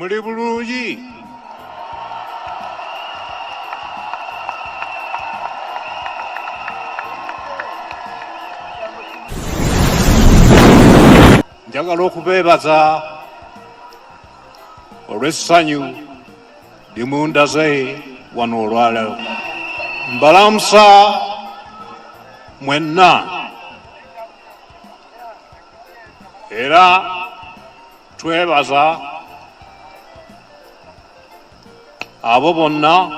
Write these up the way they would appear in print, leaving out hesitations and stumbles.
Muli bulungi? Njagala okubeebaza olw'essanyu limundaze wano olwaleero. Mbalamusa mwenna era twebaza abo bonna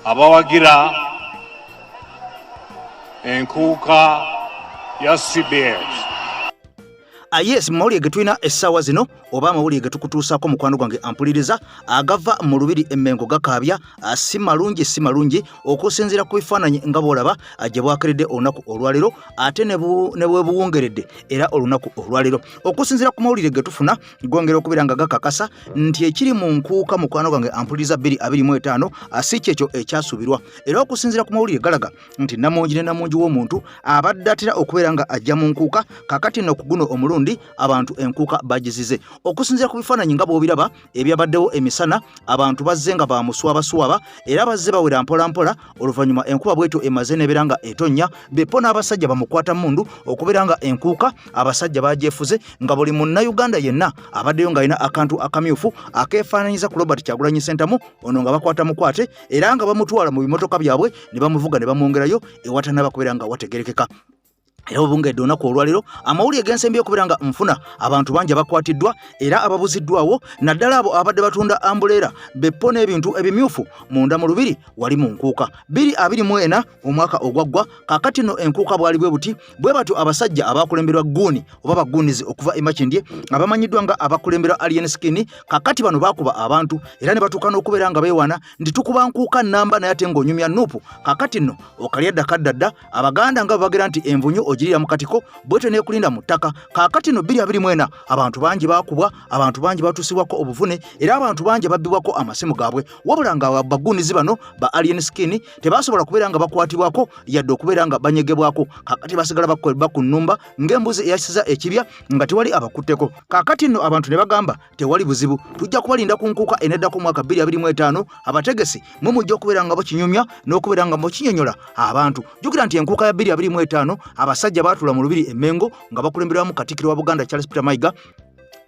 abawagira enkuuka ya CBS. Yes, mu mawulire ge tulina essaawa zino oba amawulire ge tukutuusaako mukwano gwange ampuliriza agava mu lubiri emmengo gakaabya, si malungi, si malungi okusinziira ku bifaananyi nga bw'olaba gye bwakeredde olunaku olwaleero ate ne bwebuwungeredde era olunaku olwaleero. Okusinziira ku mawulire ge tufuna gongera okubeera nga gakakasa nti ekiri mu nkuuka mukwano gwange ampuliriza 2025 si kyekyo ekyasuubirwa, era okusinziira ku mawulire galaga nti namungi ne namungi w'omuntu abadde atera okubeera nga ajja mu nkuuka. Kakati nno ku guno omulundi abantu enkuuka bagizize. Okusinziira ku bifaananyi nga bw'obiraba ebyabaddewo emisana, abantu bazze nga bamuswabaswaba era bazze bawera mpolampola. Oluvannyuma enkuba bwetyo emaze nebeera nga etonnya, beppo n'abasajja bamukwata mundu okubeera nga enkuuka abasajja bagyefuze, nga buli munnayuganda yenna abaddeyo ng'alina akantu akamyufu akeefaananyiza ku Robert Kyagulanyi Ssentamu ono nga bakwata mukwate era nga bamutwala mu bimotoka byabwe ne bamuvuga ne bamwongerayo ewatanaba kubeera nga wategerekeka. Era obungedde olunaku olwaleero amawulire gensembye okubeera nga nfuna, abantu bangi abakwatiddwa era ababuziddwawo, naddala abo abadde batunda ambuleera beppo n'ebintu ebimyufu munda mu lubiri wali mu nkuuka 2024 omwaka ogwaggwa. Kaakati nno enkuuka bwali bwe buti bwe batyo abasajja abakulemberwa guuni oba baguunizi okuva e Makindye abamanyiddwa nga abakulemberwa Alien Skin, kaakati bano baakuba abantu era ne batuuka n'okubeera nga beewaana nti tukuba nkuuka nnamba naye ate ng'onyumya nuupu. Kaakati nno okalya dda kadda dda, Abaganda nga babagira nti envunyu ogirira mu katiko bwetyo n'ekulinda mu ttaka. Kaakati nno 2024 abantu bangi baakubwa, abantu bangi batuusibwako obuvune era abantu bangi babbibwako amasimu gaabwe, wabula nga baguunizi bano ba Alien Skin tebasobola kubeera nga bakwatibwako yadde okubeera nga banyegebwako. Kaakati basigala bakunnumba ng'embuzi eyasiza ekibya nga tewali abakutteko. Kaakati nno abantu ne bagamba tewali buzibu, tujja kubalinda ku nkuuka eneddako omwaka 2025. Abategesi mwe mujja okubeera nga bakinyumya n'okubeera nga mukinyonyola abantu. Jjukira nti enkuuka ya 2025 abasajja baatula mu lubiri e Mmengo nga bakulemberwamu Katikkiro wa Buganda Charles Peter Mayiga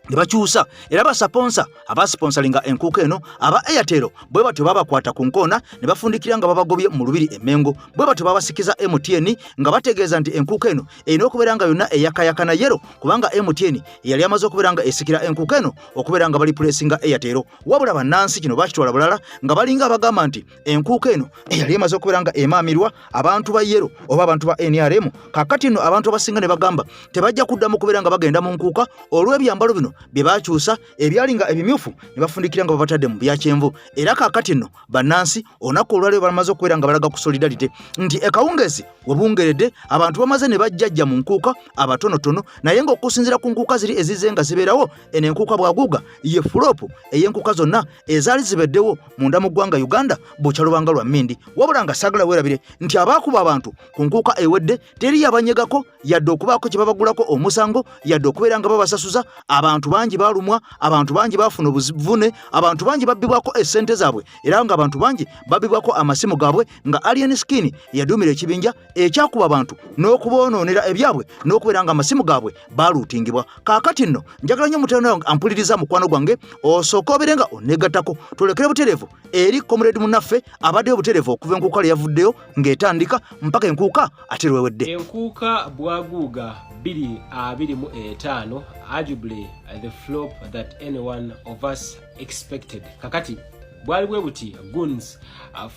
ne bakyusa, era basaponsa abasiponsalinga enkuuka eno aba Airtel bwe batyo babakwata ku nkoona ne bafundikira nga babagobye mu lubiri e Mmengo. Bwe batyo babasikiza MTN nga bategeeza nti enkuuka eno erina okubeera nga yonna eyakayakana yero, kubanga MTN yali amaze okubeera nga esikira enkuuka eno okubeera nga bali pulesinga Airtel. Wabula bannansi kino bakitwala bulala nga balinga abagamba nti enkuuka eno eyali emaze okubeera nga emaamirwa abantu ba yero oba abantu ba NRM. Kakati nno abantu abasinga ne bagamba tebajja kuddamu kubeera nga bagenda mu nkuuka olw'ebyambalo bino bye bakyusa ebyali nga ebimyufu ne bafundikira nga babatadde mu byakyenvu. Era kakati nno bannansi olunaku olwaleero bamaze okubeera nga balaga ku solidarity nti ekawungeezi webungeredde abantu bamaze ne bajjajja mu nkuuka abatonotono, naye ng'okusinziira ku nkuuka ziri ezizze nga zibeerawo, eno enkuuka bwaguuga ye fulopu ey'enkuuka zonna ezaali zibeddewo munda mu ggwanga Uganda bukya lubanga lwa mmindi. Wabula nga saagala weerabire nti abaakuba abantu ku nkuuka ewedde teri yabanyegako yadde okubaako kye babagulako omusango yadde okubeera nga babasasuza. Abantu bangi baalumwa, abantu bangi baafuna obuvune, abantu bangi babbibwako essente zaabwe era nga abantu bangi babbibwako amasimu gaabwe nga Alien Skin yaduumira ekibinja ekyakuba abantu n'okuboonoonera ebyabwe n'okubeera nga amasimu gaabwe baaluutingibwa. Kaakati nno njagala nnyo mutano ampuliriza mukwano gwange osooke obeere nga oneegattako twolekere butereevu eri comrade munnaffe abaddeyo butereevu okuva enkuuka lwe yavuddeyo ng'etandika mpaka enkuuka ate lwewedde. Enkuuka bwaguuga 2025, arguably the flop that anyone of us expected. Kakati bwali bwe buti, goons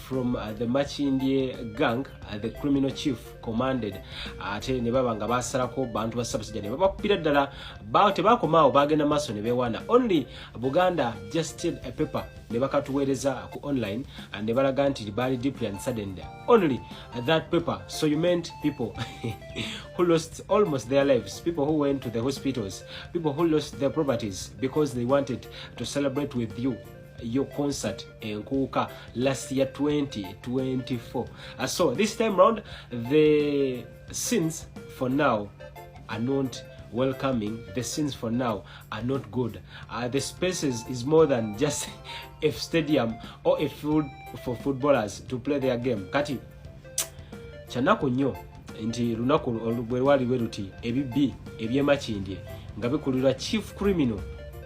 from the Makindye gang, the criminal chief commanded, ate ne baba nga basalako bantu ba Ssaabasajja ne babakubira ddala. Tebakomaawo, bagenda maaso ne beewaana. Only Buganda just did a paper ne bakatuweereza ku online ne balaga nti baali deeply unsaddened. Only that paper. So you meant people who lost almost their lives, people who went to the hospitals, people who lost their properties because they wanted to celebrate with you your concert enkuuka last year 2024. So this time round the sins for now are not welcoming. The scenes for now are not good. The spaces is more than just a stadium or a field for footballers to play their game. Kati kyanaku nnyo nti lunaku bwe lwali bwe luti, ebibbi ebyemakindye nga bikulirwa chief criminal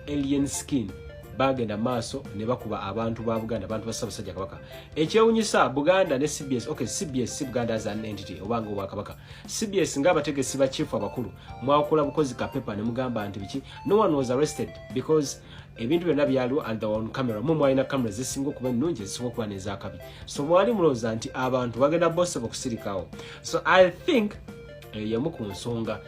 Alien Skin bagenda maaso ne bakuba abantu ba Buganda, abantu ba Ssaabasajja Kabaka. Ekyewunyisa, Buganda ne CBS, okay, CBS si Buganda as an entity obanga obwakabaka, CBS ng'abategesi ba chief abakulu, mwakola bukozi kapepa ne mugamba nti biki. No one was arrested because ebintu byonna byaliwo and they were on camera. Mwe mwalina camera zisinga okuba ennungi, ezisinga okuba n'ezakabi, so mwali mulowooza nti abantu bagenda boseba okusirikawo. So I think yemu ku nsonga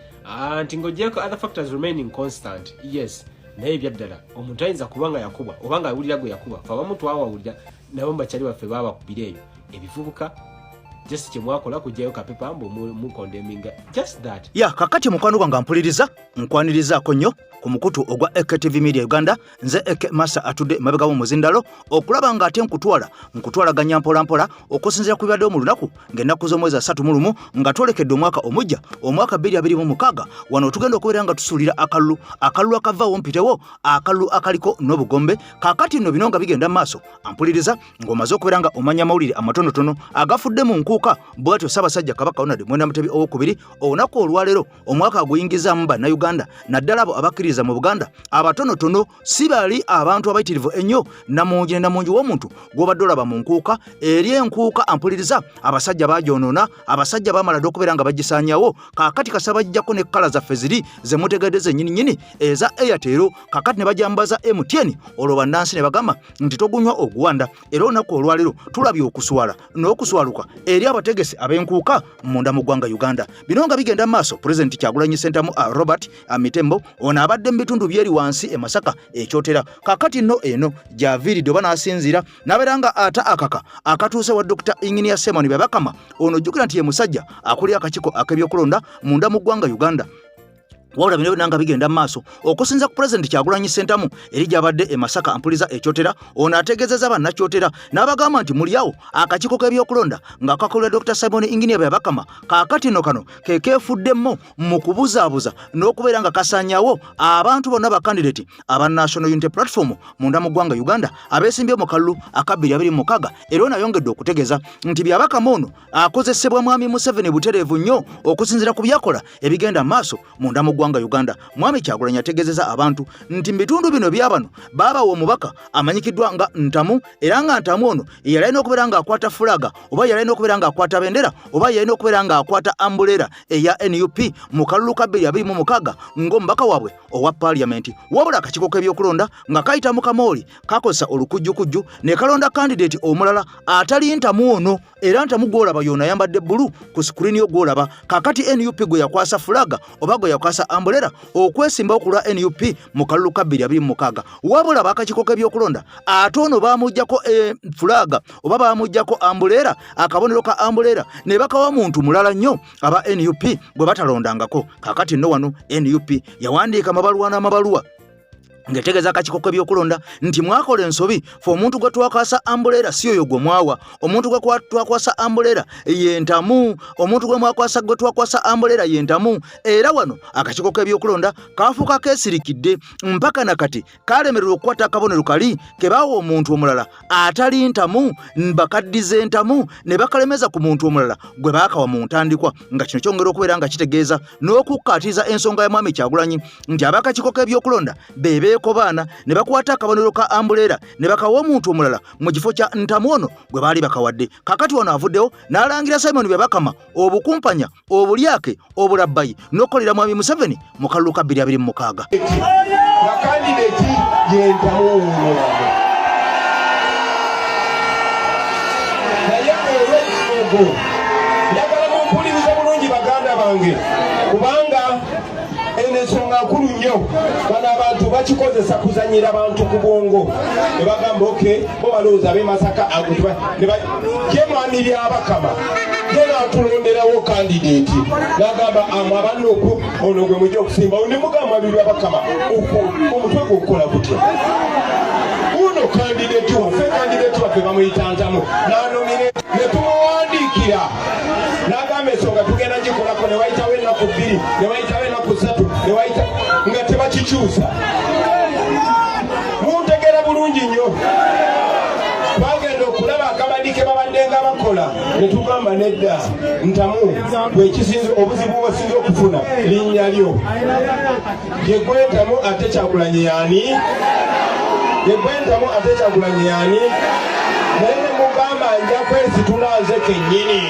nti ng'ogyeko other factors remaining constant, yes, naye ebyaddala omuntu ayinza kuba nga yakubwa oba nga awulira gwe yakuba. Fe abamu twawawulira nabo bakyali baffe babakubira eyo ebivubuka. Just kyemwakola kugyayo kapepa mbu mucondemninga, just that. Ya, kakati mukwano gwange mpuliriza, nkwanirizaako nnyo ku mukutu ogwa AKTV Media Uganda. Nze Ek Masa atudde mabega w'omuzindalo okulaba nga ate nkutwala nkutwalaganya mpolampola okusinziira ku bibaddewo mu lunaku ng'ennaku z'omwezi 31 nga twolekedde omwaka omujja, omwaka 2026. Wano tugenda okubeera nga tusuulira akalulu, akalulu akavaawo mpitewo, akalulu akaliko n'obugombe. Kaakati nno bino nga bigenda mu maaso, ampuliriza, ng'omaze okubeera nga omanya amawulire amatonotono agafudde mu nkuuka, bw'atyo Ssaabasajja Kabaka Ronald Mwenda Mutebi Owokubiri olunaku olwaleero omwaka aguyingizaamu Bannayuganda, naddala abo abakkiririza mu Buganda abatonotono, si bali abantu abayitirivu ennyo. Namungi ne namungi w'omuntu gw'obadde olaba mu nkuuka eri enkuuka, ampuliriza, abasajja bagyonoona, abasajja bamala dde okubeera nga bagisaanyawo. Kaakati kasa bajjako ne kkala zaffe ziri ze mutegedde zennyininyini eza Airtel, kaakati ne bajambaza MTN, olwo bannansi ne bagamba nti togunywa oguwanda. Era olunaku olwaleero tulabye okuswala n'okuswaluka eri abategesi ab'enkuuka munda mu ggwanga Uganda. Bino nga bigenda mu maaso, Pulezidenti Kyagulanyi Ssentamu Robert Mitembo ono abadde mu bitundu byeri wansi e Masaka ekyotera. Kaakati nno eno gy'aviiridde oba n'asinziira n'abeera nga ata akaka akatuuse wa Dr. Engineer Simon Byabakama. Ono ojjukira nti ye musajja akulira akakiiko ak'ebyokulonda munda mu ggwanga Uganda. Wabula bino byonna nga bigenda mu maaso, okusinza ku Pulezidenti Kyagulanyi Ssentamu eri gy'abadde e Masaka, ampuliza, ekyotera, ono ategeezezza bannakyotera n'abagamba nti muli awo akakiiko k'ebyokulonda nga kakolera Dr. Simon Engineer Byabakama, kaakati nno kano ke keefuddemu mu kubuzaabuza n'okubeera nga kasaanyawo abantu bonna bakandidati aba National Unity Platform munda mu ggwanga Uganda abeesimbye mu kalulu aka 2026. Era ono ayongedde okutegeeza nti Byabakama ono akozesebwa Mwami Museveni butereevu nnyo okusinziira ku byakola ebigenda maaso munda mu ggwanga Uganda. Mwami Kyagulanyi ategeezezza abantu nti mu bitundu bino byabano baabawa omubaka amanyikiddwa nga Ntamu, era nga Ntamu ono yali alina okubeera ng'akwata fulaga oba yali alina okubeera ng'akwata bendera oba yali alina okubeera ng'akwata umbrella eya NUP mu kalulu ka 2026 ng'omubaka waabwe owa paaliyamenti. Wabula akakiiko k'ebyokulonda nga kayita mu kamooli kakozesa olukujjukujju ne kalonda kandidate omulala atali Ntamu ono. Era Ntamu gw'olaba yono ayambadde bbulu ku screen yo gw'olaba kakati, NUP gwe yakwasa fulaga oba gwe yakwasa umbrella okwesimbawo ku lwa NUP mu kalulu ka 2026. Wabula bakakiiko k'ebyokulonda ate ono bamuggyako fulaga oba bamuggyako umbrella, akabonero ka umbrella, ne bakawa muntu mulala nnyo aba NUP gwe batalondangako. Kakati nno wano NUP yawandiika amabaluwa n'amabaluwa ng'etegeeza akakiiko k'ebyokulonda nti mwakola ensobi, fe omuntu gwe twakwasa umbrella si oyo gwe mwawa. Omuntu gwe twakwasa umbrella ye Ntamu, omuntu gwe mwakwasa, gwe twakwasa umbrella ye Ntamu. Era wano akakiiko k'ebyokulonda kafuuka keesirikidde mpaka nakati kalemererwa okukwata akabonero kali ke baawa omuntu omulala atali Ntamu, bakaddiza Entamu ne bakalemeza ku muntu omulala gwe baakawa mu ntandikwa, nga kino kyongera okubeera nga kitegeeza n'okukkaatiriza ensonga ya Mwami Kyagulanyi nti abakakiiko k'ebyokulonda be beekobaana ne bakwata akabonero ka umbrella ne bakawa omuntu omulala mu kifo kya Ntamu ono gwe baali bakawadde. Kakati wano avuddewo n'alangira Simon Byabakama obukumpanya, obulyake, obulabbayi n'okukolera Mwami Museveni mu kalulu ka 2026. Nga kandidate yentamu owuno wano, naye olw'ekikogo njagala mumpulirize bulungi baganda bange, kubanga eno ensonga nkulu nnyo. Bano abantu bakikozesa kuzanyira bantu ku bwongo ne bagamba okay, bo balowooza ab'e Masaka ye Mwami Byabakama ye natulonderawo kandidate n'agamba amwe abanuku ono gwe mujja okusimba. Ne mugamba, Mwami Byabakama, omutwe gwokukola gutya? Uno kandidate waffe, kandidate waffe bamuyita Ntamu. Nanomine ne tumuwandiikira n'agamba ensonga tugenda gikolako. Ne wayitawo ennaku 2, ne wayitawo ennaku 3, ne wayitawo kukyusa. Muntegera bulungi nnyo. Twagenda okulaba akabadi ke babadde nga bakola ne tugamba nedda, Ntamu gwekisinza obuzibu bwosinza okufuna linnya lyo yegwentamu ate Kyagulanyi yaani yegwentamu ate Kyagulanyi yaani. Naye nemugamba nja kwesitula nze kennyini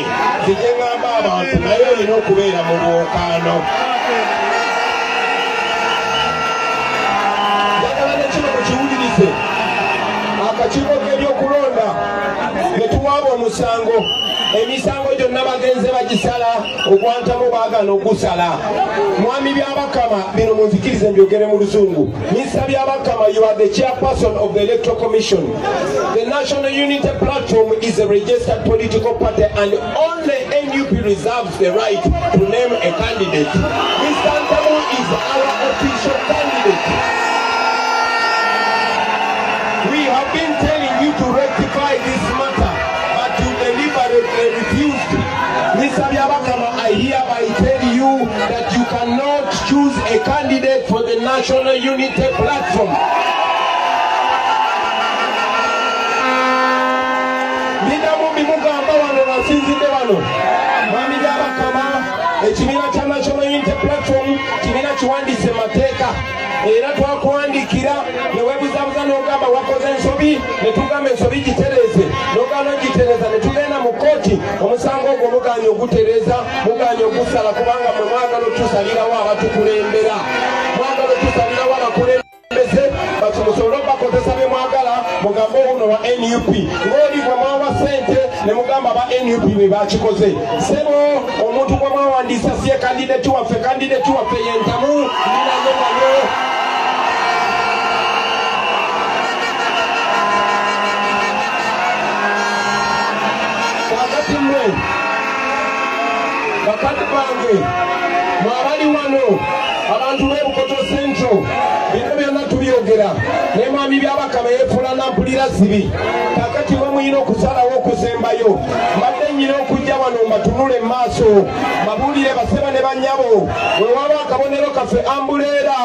nzije ngamba abantu, naye olina okubeera mu lwokaano. Njagala nekino mukiwulirize. Akakiiko k'ebyokulonda ne tuwaaba omusango, emisango gyonna bagenze bagisala, ogwantamu baagana ogusala. Mwami Byabakama, bino munzikirize mbyogere mu Luzungu. Mr Byabakama, you are the chairperson of the Electoral Commission. The National Unity Platform is a registered political party and only NUP reserves the right to name a candidate. Mr Ntamu is our official candidate. We have been telling you to rectify this matter, but you deliberately refused. Mr. Byabakama, I hereby tell you that you cannot choose a candidate for the National Unity Platform. Mbiddamu mbimugamba wano nasinzidde wano. Mwami Byabakama, ekibiina kya National Unity Platform kibiina kiwandiise mateeka, era twakuwandiikira ne weebuzabuza n'ogamba wakoze ensobi, ne tugamba ensobi gitereeze, n'ogaana ogitereeza, ne tugenda mu kkooti. Omusango ogwo muganye ogutereeza, muganye ogusala, kubanga mwe mwagala otusalirawo abatukulembera, mwagala otusalirawo abakulembeze bati musobole obakozesa bye mwagala. Mugambe ono wa NUP ng'oli gwe mwawa ssente ne mugamba aba NUP be bakikoze. Sebo, omuntu gwe mwawandiisa siye candidate waffe. Candidate waffe yentamu ndinaye nayo. Kakati mmwe bakadde bange mwabali wano, abantu b'e Bukoto Central, bino byonna tubyogera ne mwami Byabakama yeefula nampulira zibi. Kakati mwe muyina okusalawo okusembayo. Mbadde nyina okujja wano mbatunule mu maaso, babuulire baseba ne bannyabo, wewaba akabonero kaffe umbrella,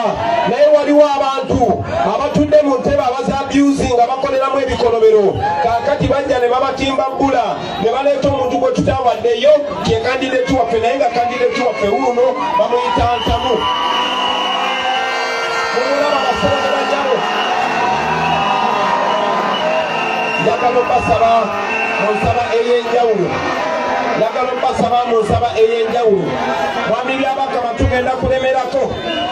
naye waliwo abantu abatudde mu ntebe abazabyuzi nga bakoleramu ebikolobero. Kakati bajja ne babatimba bbula ne baleeta omuntu gwe tutawaddeyo ye candidate waffe, naye nga candidate waffe wuuno bamuyita Ntamu. Mumulaba basebo ne bannyabo. Njagala obbasaba mu nsaba ey'enjawulo, njagala obbasaba mu nsaba ey'enjawulo. Mwami Byabakama, tugenda kulemerako,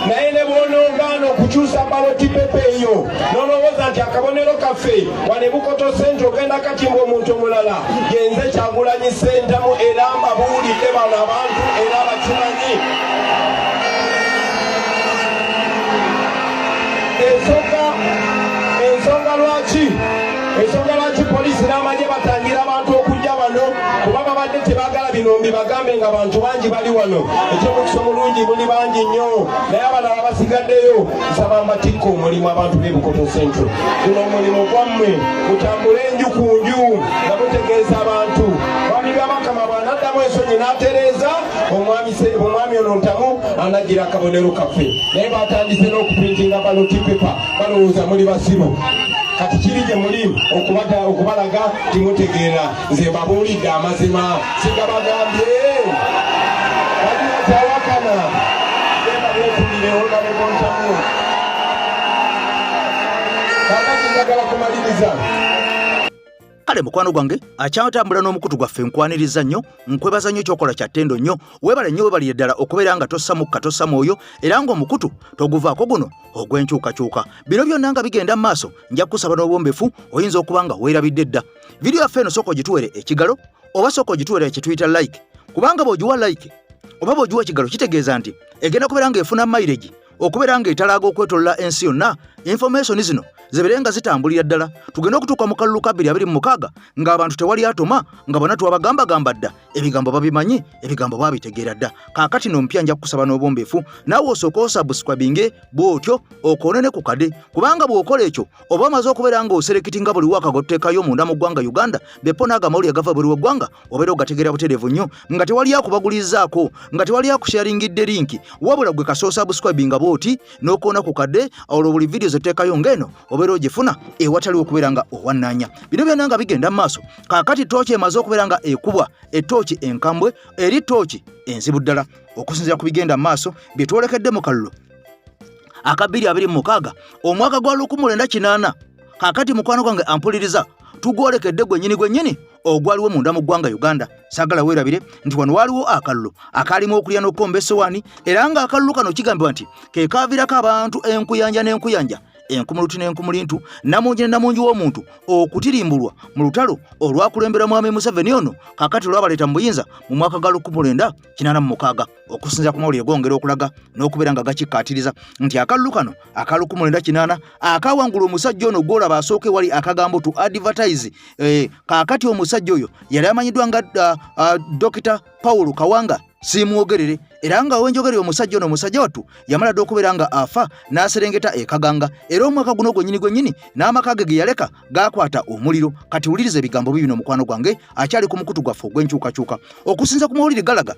naye ne bw'onoogaana okukyusa ballot paper eyo n'olowooza nti akabonero kaffe wano e Bukoto Central ogenda katimba omuntu omulala, genze Kyagulanyi Ssentamu, era mbabuulidde bano abantu era bakimanyi. Ensonga lwaki poliisi n'amagye batangira abantu okujja wano, kuba babadde tebaagala bino mbibagambe nga bantu bangi bali wano. Ekyomukisa omulungi muli bangi nnyo, naye abalala basigaddeyo. Nsaba mbatikka omulimu abantu b'e Bukoto Central. Guno omulimu gwammwe, mutambule enju ku nju nga mutegeeza abantu. Mwami Byabakama bw'anaddamu ensonyi n'atereeza omwami ono Ntamu, anagira akabonero kaffe. Naye batandise n'okuprintinga ballot paper, balowooza muli basiru. Kati kiri gye muli okubalaga timutegeera. Nze mbabuulidde amazima, sigabagambye waliwo genda beefunire Honorable Ntamu. Kakati njagala kumaliriza. Kale mukwano gwange akyatambula n'omukutu gwaffe, nkwaniriza nnyo, nkwebaza nnyo, kyokola kya ttendo nnyo. Weebale nnyo, weebalire ddala okubeera nga tossa mukka, tossa mwoyo, era ng'omukutu toguvaako guno ogw'enkyukakyuka. Bino byonna nga bigenda mu maaso, nja kukusaba n'obwombefu, oyinza okuba nga weerabidde dda vidiyo yaffe eno, sooka ogituwere ekigalo oba sooka ogituwere kyetuyita like, kubanga bw'ogiwa like oba bw'ogiwa ekigalo kitegeeza nti egenda kubeera ng'efuna mileage okubeera ng'etalaaga okwetolola ensi yonna. Information zino zibeere nga zitambulira ddala, tugende okutuuka mu kalulu ka 2026 ng'abantu tewali atoma, nga bonna twabagambagamba dda, ebigambo babimanyi, ebigambo babitegeera dda. Kaakati no mpya, nja kukusaba n'obwombeefu naawe osooka osubscribinge bw'otyo, okoone ne ku kade, kubanga bw'okola ekyo oba omaze okubeera ng'oserekitinga buli waka gotuteekayo munda mu ggwanga Uganda. Bepo n'ago amawulire gava buli w'eggwanga obeera ogategeera butereevu nnyo, nga tewali akubagulizaako, nga tewali akusharingidde link, wabula gwe kasoosa subscribinga bw'oti n'okoona ku kadde, olwo buli vidiyo zetuteekayo ng'eno obeera ogifuna ewatali okubeera nga owannaanya. Bino byonna nga bigenda mu maaso, kaakati tooki emaze okubeera nga ekubwa, etooki enkambwe eri tooki enzibu ddala, okusinziira ku bigenda mu maaso bye twolekedde mu kalulu aka 2026, omwaka gwa 1980. Kaakati mukwano gwange ampuliriza, tugwolekedde gwennyini gwennyini ogwaliwo munda mu ggwanga Uganda. Saagala weerabire nti wano waaliwo akalulu akaalimu okulya n'okukomba essowaani, era ng'akalulu kano kigambibwa nti ke kaaviirako abantu enkuyanja n'enkuyanja, enkumuluti n'enkumulintu, namungi ne namungi w'omuntu okutirimbulwa mu lutalo olwakulembera mwami Museveni ono kaakati olwabaleeta mu buyinza mu mwaka gwa 1986. Okusinziira ku mawulire gongera okulaga n'okubeera nga gakikkaatiriza nti akalulu kano aka 1980 akawangula omusajja ono gw'olaba asooka ewali akagambo "to advertise". Kaakati omusajja oyo yali amanyiddwa nga Dr Paul Kawanga Simwogerere, era nga wenjogerera omusajja ono, omusajja wattu yamala dda okubeera nga afa n'aserengeta e Kaganga, era omwaka guno gwennyini gwennyini n'amaka ge ge yaleka gakwata omuliro. Kati wuliriza ebigambo bibino, omukwano gwange akyali ku mukutu gwaffe ogw'enkyukakyuka. Okusinza ku mawulire galaga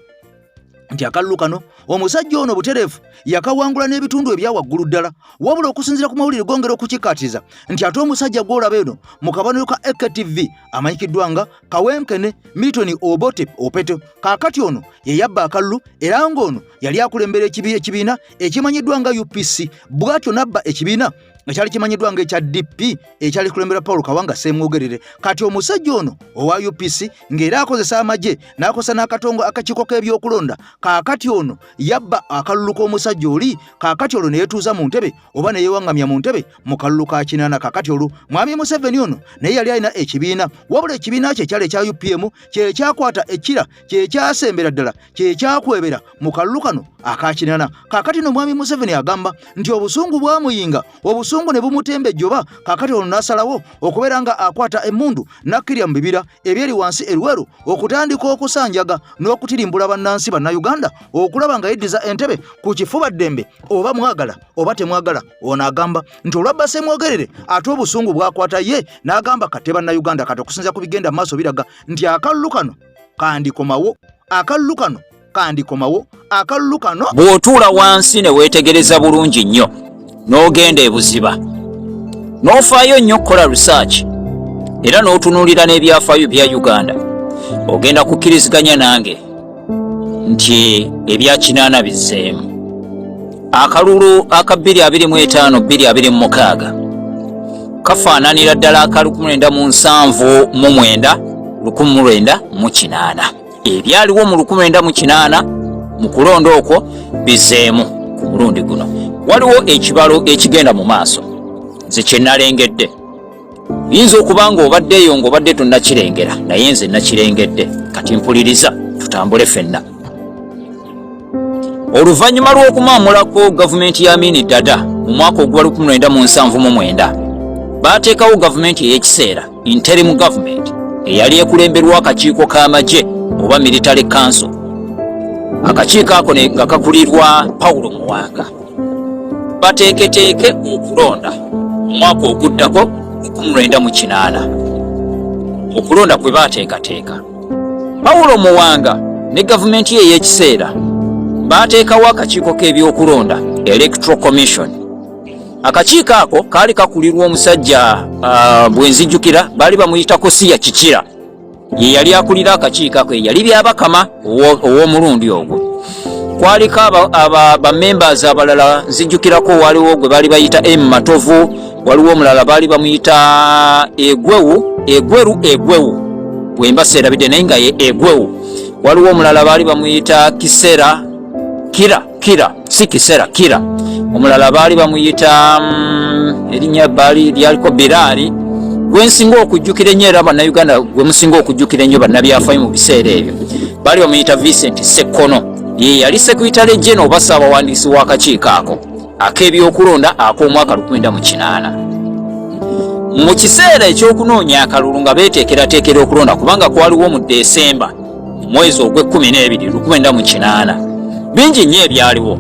nti akalulu kano omusajja ono butereevu yakawangula n'ebitundu ebya waggulu ddala, wabula okusinziira ku mawulire gongera okukikkaatiriza nti ate omusajja gw'olaba eno mu kabonero ka AKTV amanyikiddwa nga Kawenkene Milton Obote Opeto, kaakati ono ye yabba akalulu, era ng'ono yali akulembera ekibiina ekimanyiddwa nga UPC, bw'atyo n'abba ekibiina ekyali kimanyiddwa nga ekya DP ekyali kulembera Paul Kawanga Ssemwogerere. Kati omusajja ono owa UPC ng'era akozesa amagye n'akozesa n'akatongo akakiiko k'ebyokulonda, kaakati ono yabba akalulu k'omusajja oli, kaakati olwo ne yeetuuza mu ntebe oba ne yeewaŋŋamya mu ntebe mu kalulu ka 80. Kaakati olwo mwami Museveni ono naye yali alina ekibiina, wabula ekibiina kye ekyali ekya UPM kye kyakwata ekira, kye kyasembera ddala, kye kyakwebera mu kalulu kano aka 80. Kaakati no mwami Museveni agamba nti obusungu bwamuyinga, obusungu ne bumutemba ejjoba, kaakati olwo n'asalawo okubeera nga akwata emmundu n'akkirira mu bibira ebyeri wansi e Luweero okutandika okusanjaga n'okutirimbula bannansi Bannayuganda okulaba nga yeddiza entebe ku kifuba ddembe, oba mwagala oba temwagala. Ono agamba nti olwabba Ssemwogerere, ate obusungu bwakwata ye n'agamba kate Bannayuganda. Kati okusinziira ku bigenda mu maaso biraga nti akalulu kano kandikomawo, akalulu kano kandikomawo, akalulu kano. Bw'otuula wansi ne weetegereza bulungi nnyo, n'ogenda ebuziba, n'ofaayo nnyo okukola research, era n'otunuulira n'ebyafaayo bya Uganda, ogenda kukkiriziganya nange nti ebya 80 bizzeemu. Akalulu aka 2025 2026 kafaananira ddala aka 1979 1980. Ebyaliwo mu 1980 mu kulonda okwo bizeemu ku mulundi guno. Waliwo ekibalo ekigenda mu maaso nze kye nalengedde. Yinza okuba nga obadde eyo ng'obadde tonnakirengera, naye nze nakirengedde. Kati mpuliriza, tutambule ffenna. Oluvannyuma lw'okumaamulako gavumenti ya Amini Dada mu mwaka ogwa 1979, baateekawo gavumenti ey'ekiseera, interim government, eyali ekulemberwa akakiiko k'amagye oba military council. Akakiiko ako nga kakulirwa Paulo Muwanga, bateeketeeke okulonda omwaka oguddako 1980. Okulonda kwe baateekateeka, Pawulo Muwanga ne gavumenti ye ey'ekiseera baateekawo akakiiko k'ebyokulonda, Electoral Commission. Akakiiko ako kaali kakulirwa omusajja, bwe nzijjukira baali bamuyita Kosiya Kikira. Ye yali akulira akakiiko ako, yali Byabakama ow'omulundi ogwo. Kwaliko bamembers abalala, nzijjukirako waliwo gwe baali bayita M Matovu, waliwo omulala baali bamuyita Egwewu, Egweru, Egwewu bwe mba seerabidde, naye nga ye Egwewu. Waliwo omulala baali bamuyita Kisera, Kira, Kira, si Kisera, Kira. Omulala baali bamuyita erinnya baali lyaliko Biraali. Gwensinga okujjukira ennyo, era Bannayuganda gwe musinga okujjukira ennyo bannabyafaayo mu biseera ebyo, baali bamuyita Vincent Sekkono. Ye yali secretary general oba ssaabawandiisi w'akakiiko ako ak'ebyokulonda ak'omwaka 1980. Mu kiseera eky'okunoonya akalulu nga beeteekerateekera okulonda, kubanga kwaliwo mu Desemba mwezi ogw'ekkumi n'ebiri 1980, bingi nnyo ebyaliwo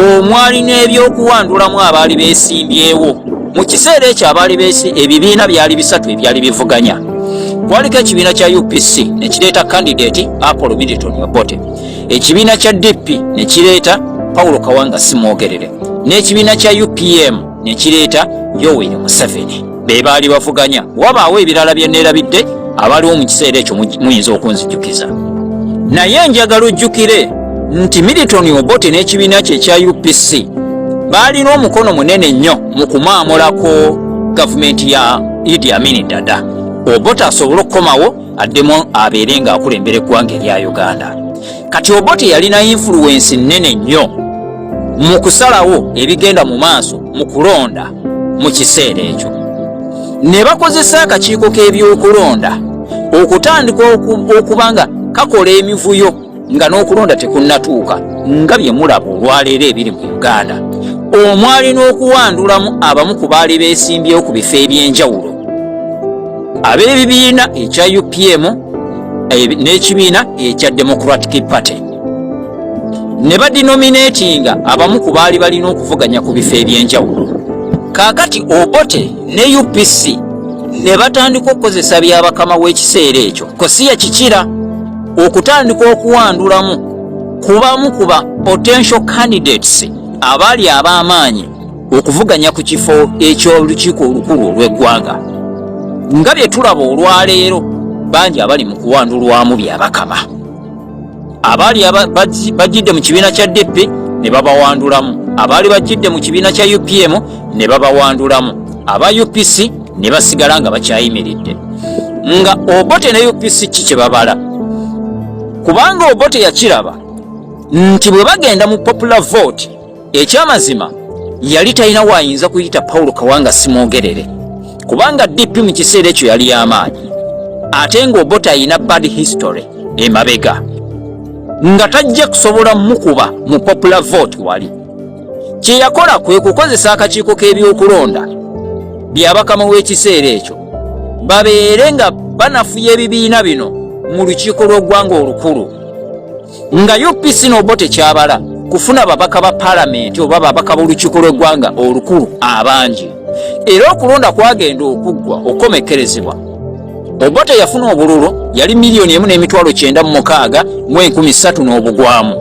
omwali n'ebyokuwandulamu abaali beesimbyewo. Mu kiseera ekyo abaali ebibiina byali bisatu ebyali bivuganya. Kwaliko ekibiina kya UPC ne kireeta kandidate Apollo Milton Obote, ekibiina kya DP ne kireeta Paulo Kawanga Simwogerere, n'ekibiina kya UPM ne kireeta Yoweri Museveni. Be baali bavuganya. Wabaawo ebirala bye neerabidde, abaliwo mu kiseera ekyo muyinza okunzijukiza, naye njagala ojjukire nti Milton Obote n'ekibiina kye ekya UPC baalina omukono munene nnyo mu kumaamulako gavumenti ya Idi Amin Dada, Obote asobole okukomawo addemu abeere ng'akulembera eggwanga erya Uganda. Kati Obote yalina influence nnene nnyo mu kusalawo ebigenda mu maaso mu kulonda mu kiseera ekyo, ne bakozesa akakiiko k'ebyokulonda okutandika okuba nga kakola emivuyo nga n'okulonda tekunnatuuka, nga bye mulaba olwaleero ebiri mu Uganda, omwali n'okuwandulamu abamu ku baali beesimbyewo ku bifo eby'enjawulo ab'ebibiina ekya UPM n'ekibiina ekya Democratic Party, ne badenominatinga abamu ku baali balina okuvuganya ku bifo eby'enjawulo. Kaakati Obote ne UPC ne batandika okukozesa byabakama w'ekiseera ekyo Kosiya Kikira okutandika okuwandulamu kubamu kuba potential candidates abaali ab'amaanyi okuvuganya ku kifo eky'olukiiko olukulu olw'eggwanga, nga bye tulaba olwaleero bangi abali mu kuwandulwamu byabakama abaali bajjidde mu kibiina kya DP ne babawandulamu, abaali bajjidde mu kibiina kya UPM ne babawandulamu, aba UPC ne basigala nga bakyayimiridde. Nga Obote ne UPC ki kye babala? Kubanga Obote yakiraba nti bwe bagenda mu popular vote, ekyamazima yali talina waayinza kuyita Paulo Kawanga Simwogerere, kubanga DP mu kiseera ekyo yali y'amaanyi, ate ng'Obote ayina bad history emabega, nga tajja kusobola mukuba mu popular vote. Wali kye yakola kwe kukozesa akakiiko k'ebyokulonda byabakama w'ekiseera ekyo babeere nga banafuya ebibiina bino mu lukiiko lw'eggwanga olukulu, nga UPC n'Obote kyabala kufuna babaka ba paalamenti oba babaka b'olukiiko lw'eggwanga olukulu abangi. Era okulonda kwagenda okuggwa okukomekkerezebwa, Obote yafuna obululu yali 1,906,300 n'obugwamu.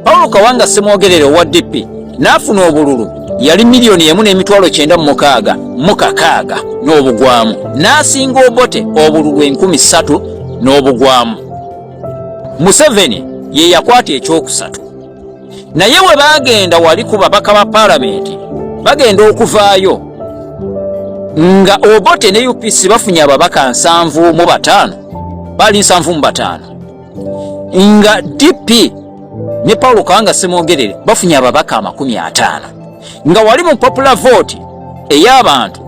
Paulo Kawanga Ssemwogerere owa DP n'afuna obululu yali 1,996,000 n'obugwamu, n'asinga Obote obululu 3,000 n'obugwamu. Museveni ye yakwata ekyokusatu. Naye bwe baagenda wali ku babaka ba paalamenti, bagenda okuvaayo nga Obote ne UPC bafunye ababaka 75, baali 75, nga DP ne Paulo Kawanga Ssemwogerere bafunye ababaka 50, nga wali mu popular vote ey'abantu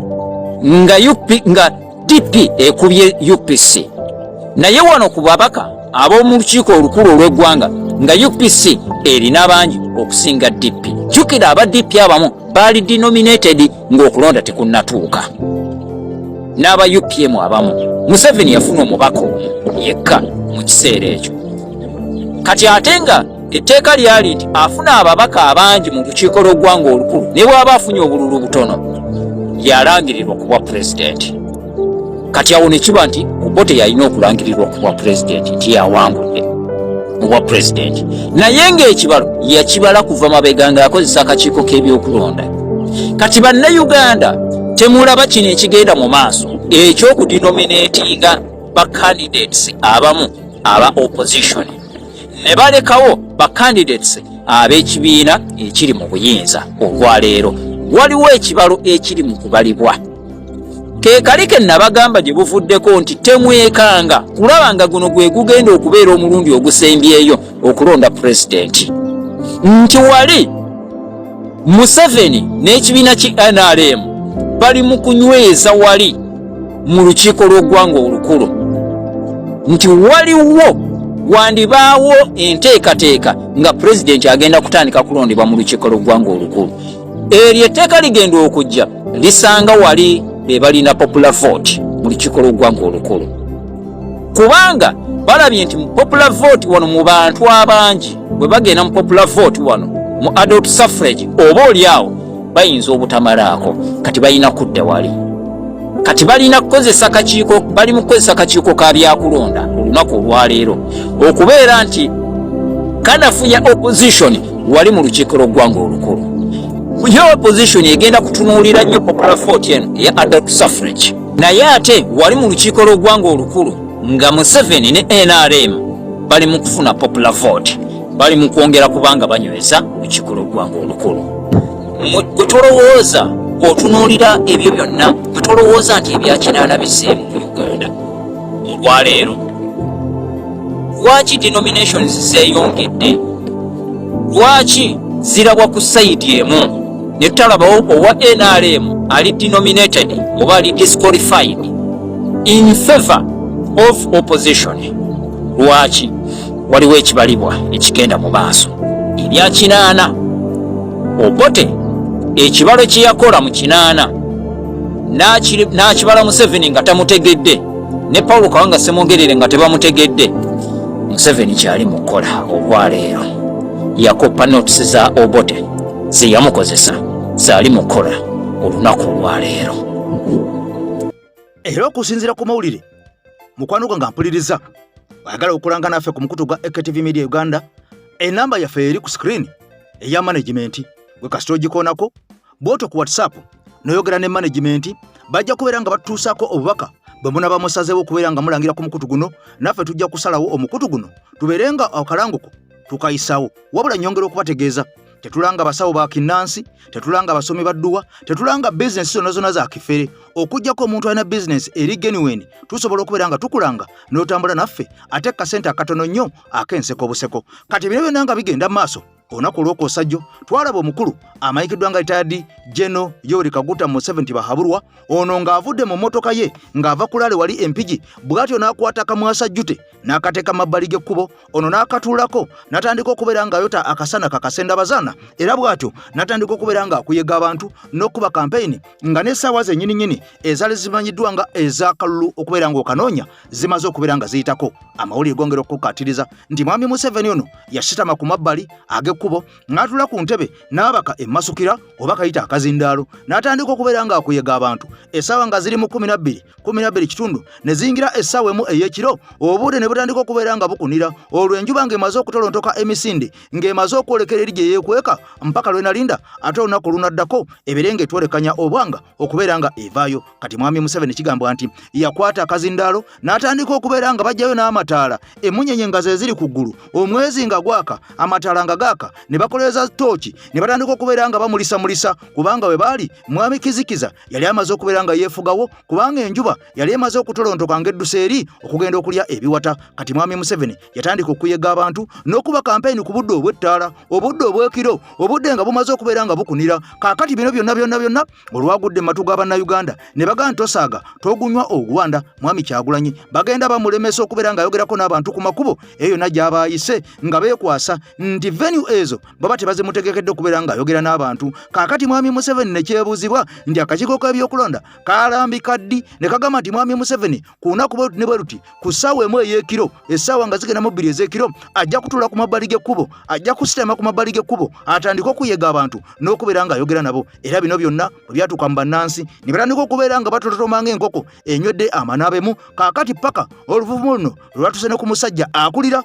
nga UP, nga DP ekubye UPC, naye wano ku babaka ab'omu lukiiko olukulu olw'eggwanga nga UPC erina bangi okusinga DP. Jjukira aba DP abamu baali denominated ng'okulonda tekunnatuuka, n'aba UPM abamu. Museveni yafuna omubaka omu yekka mu kiseera ekyo. Kati ate nga etteeka lyali nti afuna ababaka abangi mu lukiiko lw'eggwanga olukulu, ne bw'aba afunye obululu butono, yalangirirwa ku bwa pulezidenti. Kati awo ne kiba nti Obote yalina okulangirirwa ku bwa pulezidenti nti yawangudde obwa pulezidenti, naye ng'ekibalo yakibala kuva mabega ng'akozesa akakiiko k'ebyokulonda. Kati bannayuganda, temulaba kino ekigenda mu maaso eky'okudenominatinga ba candidates abamu aba opposition ne balekawo ba candidates ab'ekibiina ekiri mu buyinza? Olwaleero waliwo ekibalo ekiri mu kubalibwa, ke kali ke nabagamba gye buvuddeko nti temwekanga kulaba nga guno gwe gugenda okubeera omulundi ogusembyeyo okulonda pulezidenti, nti wali Museveni n'ekibiina ki NRM bali mu kunyweza wali mu lukiiko lw'eggwanga olukulu nti waliwo wandibaawo enteekateeka nga pulezidenti agenda kutandika kulondebwa mu lukiiko lw'eggwanga olukulu. Eryo etteeka ligenda okujja lisanga wali. Be balina popular vote mu lukiiko lw'oggwanga olukulu, kubanga balabye nti mu popular vote wano, mu bantu abangi bwe bagenda mu popular vote wano mu adult suffrage, oba oliawo bayinza obutamalaako. Kati balina kudda wali, kati balina kukozesa kakiiko, bali mu kukozesa kakiiko ka byakulonda olunaku olwaleero okubeera nti kanafuya opposition wali mu lukiiko lw'oggwanga olukulu. Yo opposition egenda kutunuulira nnyo popular vote eno eya adult suffrage, naye ate wali mu lukiiko lw'oggwanga olukulu nga Museveni ne NRM bali mu kufuna popular vote, bali mu kwongera kubanga banyweza lukiiko lw'oggwanga olukulu. Gwe tolowooza, bw'otunuulira ebyo byonna, gwe tolowooza nti ebyakinaana biseemu mu Uganda olwaleero? Lwaki denominations zeeyongedde? Lwaki zirabwa ku side emu ne tutalabawo owa NRM ali denominated oba ali disqualified in favor of opposition? Lwaki? Waliwo ekibalibwa ekigenda mu maaso. Ebyakinaana, Obote ekibalo kye yakola mu kinaana n'akibala Museveni nga tamutegedde, ne Paulo Kawanga Semwogerere nga tebamutegedde. Museveni kyali mu kukola olwaleero, yakopa notes za Obote ze yamukozesa, zaali mu kukola olunaku olwaleero. Era okusinziira ku mawulire, mukwano gwange mpuliriza, ayagala okulanga naffe ku mukutu gwa AKTV Media Uganda, enamba yaffe eri ku screen eya management. Gwe kasita ogikoonako bw'otyo ku WhatsApp noyogera ne management, bajja kubeera nga batutuusaako obubaka bwe munaba musazeewo okubeera nga mulangira ku mukutu guno. Naffe tujja kusalawo omukutu guno tubeere nga akalanguko tukayisawo. Wabula nyongera okubategeeza, tetulanga basawo ba kinnansi, tetulanga basomi ba dduwa, tetulanga bizinesi zonna zonna za kifere. Okuggyako omuntu alina bizinesi eri genuine, tusobola okubeera nga tukulanga n'otambula naffe, ate kasente akatono nnyo ak'enseko obuseko. Kati bino byonna nga bigenda mu maaso, olunaku olw'okwosajjo twalaba omukulu amanyikiddwa nga retired General Yoweri Kaguta Museveni Tibuhaburwa ono ng'avudde mu mmotoka ye ng'ava ku rally wali Empigi, bw'atyo n'akwata kamwasajjute n'akateeka mabbali g'ekkubo. Ono n'akatuulako n'atandika okubeera ng'ayota akasana kakasendabazaana, era bw'atyo n'atandika okubeera ng'akuyega abantu n'okuba kampeyini, nga n'essaawa zennyini nnyini ezaali zimanyiddwa nga ez'akalulu okubeera ng'okanoonya zimaze okubeera nga ziyitako. Amawulire gongera okukkaatiriza nti mwami Museveni ono yasitama ku mabbali ag'ekkubo n'atula ku ntebe n'abaka emmasukira oba kayita akazindaalo, n'atandika okubeera ng'akuyega abantu essaawa nga ziri mu 12, 12 kitundu, ne ziyingira essaawa 1 ey'ekiro. Obudde ne butandika okubeera nga bukunira, olwo enjuba ng'emaze okutolontoka emisinde, ng'emaze okwolekera eri gye yeekweka mpaka lwe nalinda ate olunaku olunaddako ebeere ng'etwolekanya obwanga okubeera nga evaayo. Kati mwami Museveni kigambwa nti yakwata akazindaalo n'atandika okubeera nga bajjayo n'amataala, emunyenye nga ze ziri ku ggulu, omwezi nga gwaka, amataala nga gaaka, ne bakoleeza tooki, ne batandika okubeera nga bamulisamulisa, kubanga we baali mwami kizikiza yali amaze okubeera nga yeefugawo, kubanga enjuba yali emaze okutolontoka ng'edduse eri okugenda okulya ebiwata. Kati mwami Museveni yatandika okuyega abantu n'okuba kampeyini ku budde obw'ettaala, obudde obw'ekiro, obudde nga bumaze okubeera nga bukunira. Kaakati bino byonna byonna byonna olwagudde mu matu g'abannayuganda, ne bagamba nti tosaaga togunywa ogwanda. Mwami Kyagulanyi bagenda bamulemesa okubeera ng'ayogerako n'abantu ku makubo eyo yonna gy'abaayise, nga beekwasa nti venue ezo baba tebazimutegekedde okubeera ng'ayogera n'abantu. Kaakati mwami Museveni ne kyebuuzibwa nti akakiiko k'ebyokulonda kalambika ddi ne kagamba nti mwami Museveni ku lunaku bwe ne bwe luti, ku ssaawa 1 ey'ekiro, essaawa nga zigenda mu 2 ez'ekiro, ajja kutuula ku mabbali g'ekkubo, ajja kusitama ku mabbali g'ekkubo, atandike okuyega abantu n'okubeera ng'ayogera nabo? Era bino byonna bwe byatuuka mu bannansi, ne batandika okubeera nga batototoma ng'enkoko enywedde amanaabemu. Kaakati paka oluvuvumu luno lwe lwatuuse ne ku musajja akulira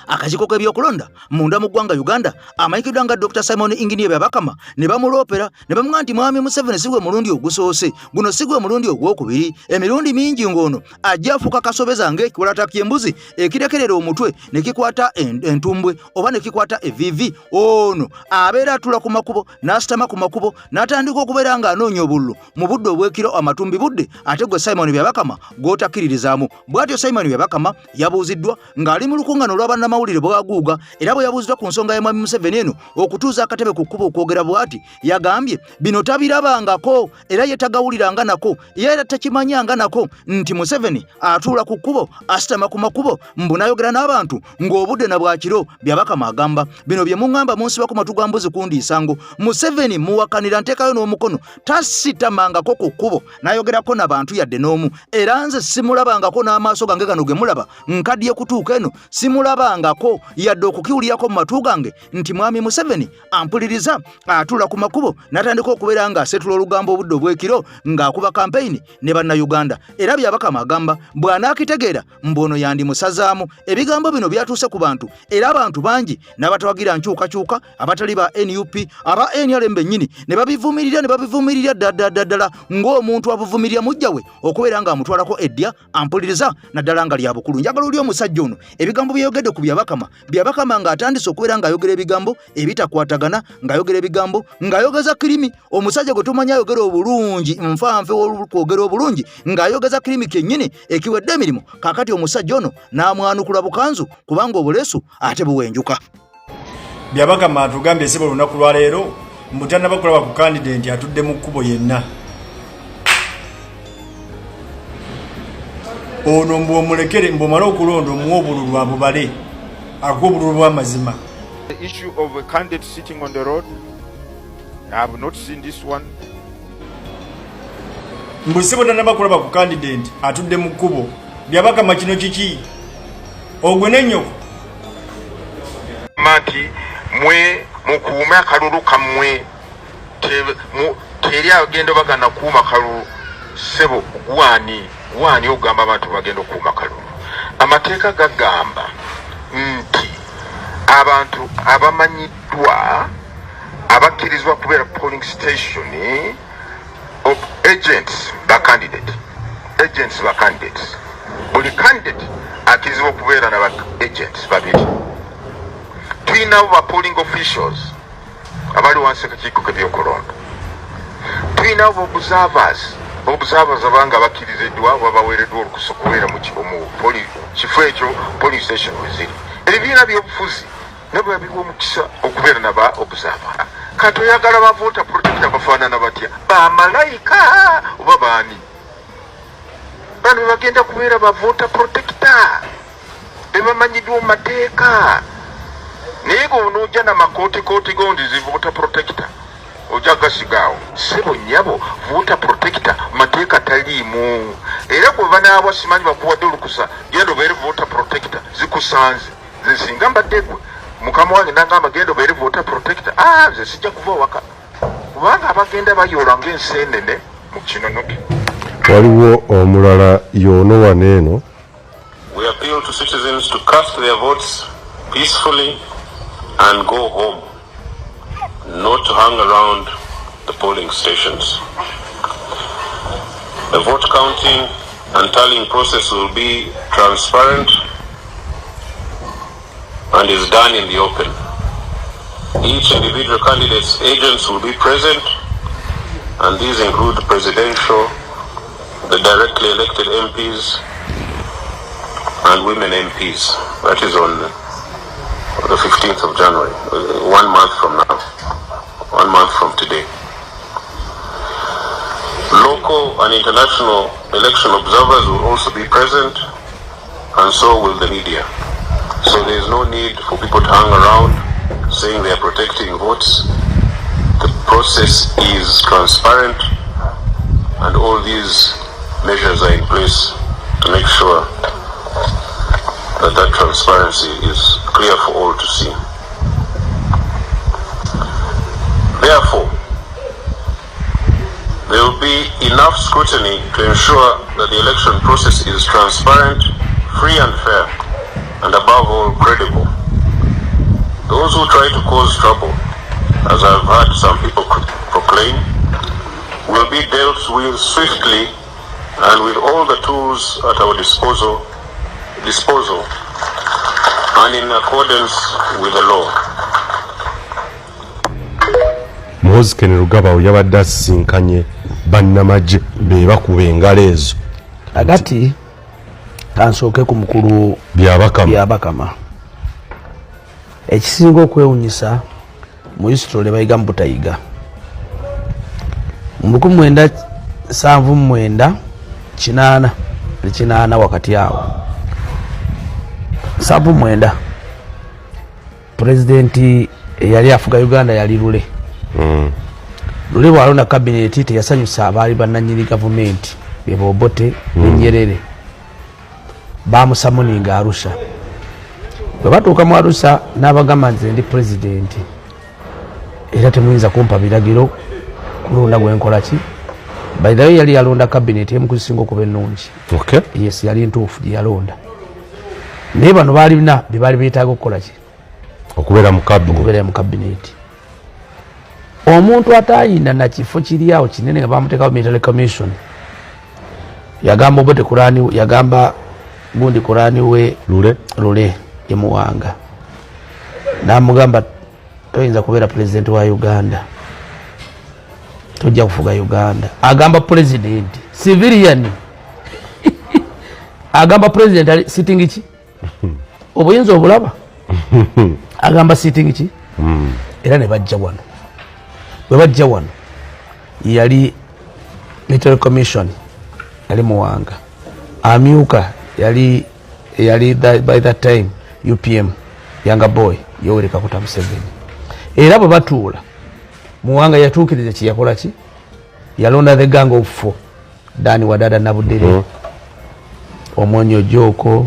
akakiiko k'ebyokulonda munda mu ggwanga Uganda amanyikiddwa nga Dr Simon Inginier Byabakama, ne bamuloopera ne bamuga nti mwami Museveni si gwe mulundi ogusoose, guno si gwe mulundi ogwokubiri, emirundi mingi ng'ono ajja afuuka kasobeza ng'ekiwalata ky'embuzi ekirekerera omutwe ne kikwata entumbwe oba ne kikwata eviivi. Ono abeera atula ku makubo, n'asitama ku makubo, n'atandika okubeera ng'anoonya obululu mu budde obw'ekiro, amatumbi budde, ate gwe Simon Byabakama gw'otakkiririzaamu. Bw'atyo Simon Byabakama yabuuziddwa ng'ali mu lukuŋŋaana olw'abannamawulire. bannamawulire bwaguuga era bwe yabuuziddwa ku nsonga ya Mwami Museveni eno okutuuza akatebe ku kkubo okwogera bw'ati, yagambye bino tabirabangako era ye tagawuliranga nako era takimanyanga nako nti Museveni atuula ku kkubo asitama ku makubo mbu n'ayogera n'abantu ng'obudde na bwakiro. Byabakama agamba bino bye muŋŋamba munsibako matu gwa mbuzi kundiisango. Museveni muwakanira nteekayo n'omukono tasitamangako ku kkubo n'ayogerako na bantu yadde n'omu, era nze simulabangako n'amaaso gange gano ge mulaba nkaddiye kutuuka eno simulabangako yadde okukiwulirako mu matu gange nti Mwami Museveni ampuliriza atuula ku makubo n'atandika okubeera ng'asetula olugambo obudde obw'ekiro ng'akuba kampeyini ne Bannayuganda. Era Byabakama agamba bw'anaakitegeera mbu ono yandimusazaamu. Ebigambo bino byatuuse ku bantu era abantu bangi n'abatawagira nkyukakyuka abatali ba NUP aba NRM bennyini ne babivumirira ne babivumirira ddala ng'omuntu abuvumirira mujja we okubeera ng'amutwalako eddya ampuliriza naddala nga lya bukulu. Njagala oli omusajja ono ebigambo byeyogedde ku Byabakama, Byabakama ng'atandise okubeera ng'ayogera ebigambo ebitakwatagana, ng'ayogera ebigambo ng'ayogeza kirimi. Omusajja gwe tumanyi ayogera obulungi, nfanfe w'okwogera obulungi, ng'ayogeza kirimi kyennyini ekiwedde emirimu. Kaakati omusajja ono n'amwanukula bukanzu kubanga obuleesu ate buwenjuka. Byabakama atugambye sebo olunaku lwa leero mbu tannaba kulaba ku kandidenti atudde mu kkubo yenna. Ono mbu omulekere mbu omale okulonda omuwe obululu abubale akuwa obululu bw'amazima. The issue of a candidate sitting on the road, I have not seen this one. Mbu ssebo tannaba kulaba ku kandidenti atudde mu kkubo. Byabakama kino kiki? Ogwe n'ennyoko. Nti mwe mukuume akalulu kammwe, teri agenda bagana kuuma kalulu. Ssebo gwani gwani ogamba abantu bagenda okukuuma kalulu? Amateeka gagamba nti abantu abamanyiddwa abakkirizibwa kubeera polling station of agents ba candidate, agents ba candidates. Buli candidate akkirizibwa okubeera na ba agents babiri. Tulinawo ba polling officials abali wansi akakiiko k'ebyokulonda, tulinawo ba observers, observers abanga bakkiriziddwa oba baweereddwa olukusa okubeera mu kifo ekyo polling station we ziri. Ebibiina by'obufuzi nabo babiwa omukisa okubeera naba observer. Kati oyagala ba voter protector bafaanana batya? Bamalayika oba baani? Bano bagenda kubeera ba voter protector bebamanyiddwa mu mateeka, naye gweonoojja namakootikooti gondi zi voter protector ojja gasigaawo. Ssebo nnyabo, voter protector mateeka taliimu, era gwe banaabwa simanyi bakuwadde olukusa genda obeere voter protector, zikusanze. Nze singa mbadde gwe mukama wange nagamba genda obeere voter protector, ah, nze sijja kuva waka kubanga abagenda bayoola ng'enseenene mu kinonoke. Waliwo omulala y'ono wano eno. We appeal to citizens to cast their votes peacefully and go home, not to hang around the polling stations. The vote counting and tallying process will be transparent and is done in the open. Each individual candidate's agents will be present, and these include the presidential, the directly elected MPs, and women MPs. That is on the 15th of January, 1 month from now, 1 month from today. Local and international election observers will also be present, and so will the media. So there is no need for people to hang around saying they are protecting votes. The process is transparent, and all these measures are in place to make sure that that transparency is clear for all to see. Therefore, there will be enough scrutiny to ensure that the election process is transparent, free and fair, and above all, credible. Those who try to cause trouble, as I've heard some people proclaim, will be dealt with swiftly and with all the tools at our disposal and in accordance with the law. Muhoozi Kainerugaba yabadde asisinkanye bannamagye be bakuba engalo ezo. Agati kansooke ku mukulu Byabakama. Byabakama. Ekisinga okwewunyisa mu history bayiga mu butayiga. Mu 1979 80 8 wakati awo 79 pulezidenti eyali afuga Uganda yali Lule. Lule bwalonda kabineti teyasanyusa abaali bannanyini gavumenti beba Obote ne Nyerere. Bamusamuninga Arusha. Bwe batuuka mu Arusha n'abagamba nze ndi pulezidenti era temuyinza kumpa biragiro kulonda gwenkola ki. By the way, yali yalonda kabineti emu kuzisinga okuba ennungi. Yes, yali ntuufu gye yalonda, naye bano baalina bye baali beetaaga okukola ki? Okubeera mu cabinet. Okubeera mu kabineti. Omuntu atayina na kifo kiri awo kinene nga bamuteekawo military commission, yagamba Obote kurani, yagamba gundi kurani we. Lule. Lule emuwanga namugamba toyinza kubeera pulezidenti wa Uganda, tojja kufuga Uganda. Agamba pulezidenti civilian, agamba pulezidenti ali sitting ki obuyinza obulaba, agamba sitting ki. Era ne bajja wano, bwe bajja wano yali military commission yali Muwanga, amyuka yali yali by that time UPM younger boy Yoweri Kaguta Museveni. Era bwe batuula, Muwanga yatuukiriza kyeyakola ki, yalonda the gang of four: Dan Wadada Nabudere, Omwonyo Joko,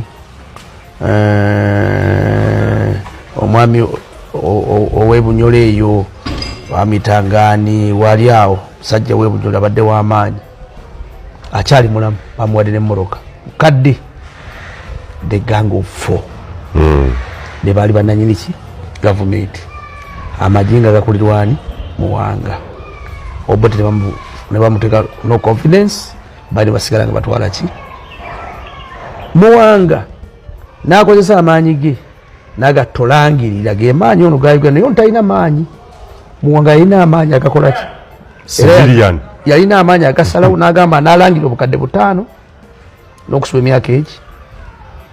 omwami ow'Ebunyolo eyo bamitangani wali awo, musajja w'Ebunyolo abadde w'amaanyi akyali mulamu, bamuwadde nemmotoka kadde. The gang of four be baali bananyini ki gavumenti. Amagye nga gakulirwani Muwanga. Obote ne bamuteeka no confidence, bali basigala nga batwala ki. Muwanga n'akozesa amaanyi ge nagatolangirira ge maanyi ono ga Uganda, naye ono talina maanyi. Muwanga yalina amaanyi agakola ki? Civilian. Yalina amaanyi agasalawo n'agamba n'alangira 5000 n'okusiba emyaka egi.